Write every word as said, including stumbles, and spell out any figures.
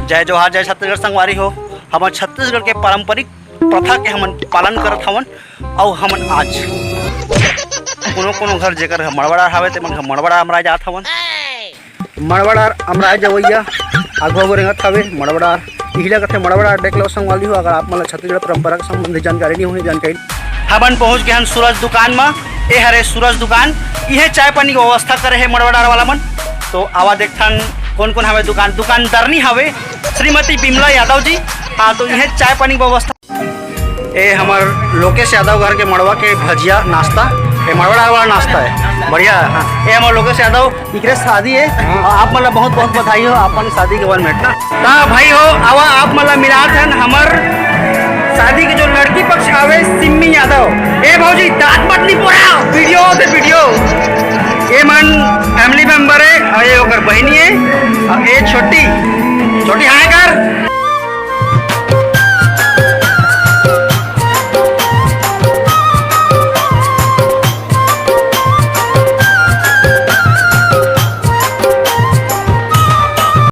जय जोहार, जय छत्तीसगढ़ संगवारी हो। हमन छत्तीसगढ़ के पारंपरिक प्रथा के हमन पालन करत हवन। अउ हमन आज कोनो कोनो घर जेकर मड़वा डार हावे, ते मन घर मड़वा डार अमराय जात हवन। मड़वा डार अमराय जवैया आघू आघू रेंगत हावे। मड़वा डार इही ला कथे, मड़वा डार देख लो संगवारी हो। अगर आप मन ला छत्तीसगढ़ परंपरा के संबंधी जानकारी नहीं होही, जानकारी। हमन पहुंच गए हन सूरज दुकान म। ए हरे सूरज दुकान, इहे चाय पानी के व्यवस्था करे हे मड़वा डार वाला मन। तो आवा देखथन कौन कौन हवे दुकान। दुकानदारनी हवे श्रीमती बिमला यादव जी। हाँ, तो इहे चाय पानी के व्यवस्था। ए हमर लोकेश यादव घर के मड़वा के भजिया नाश्ता, ए मड़वा डार वाला नाश्ता है, बढ़िया है। हाँ। ए हमर लोकेश यादव, इकरे शादी है। हाँ। और आप मतलब बहुत बहुत बधाई हो, आप मन शादी के वन मिनट ना। ता भाई हो, आवा आप मतलब मिलात हन हमर शादी के जो लड़की पक्ष आवे, सिम्मी यादव। ए भौजी, दांत मत निपोरा, वीडियो से वीडियो। ए मन फैमिली मेंबर है, और ये ओकर बहिनी है, और ये छोटी, छोटी हाय कर।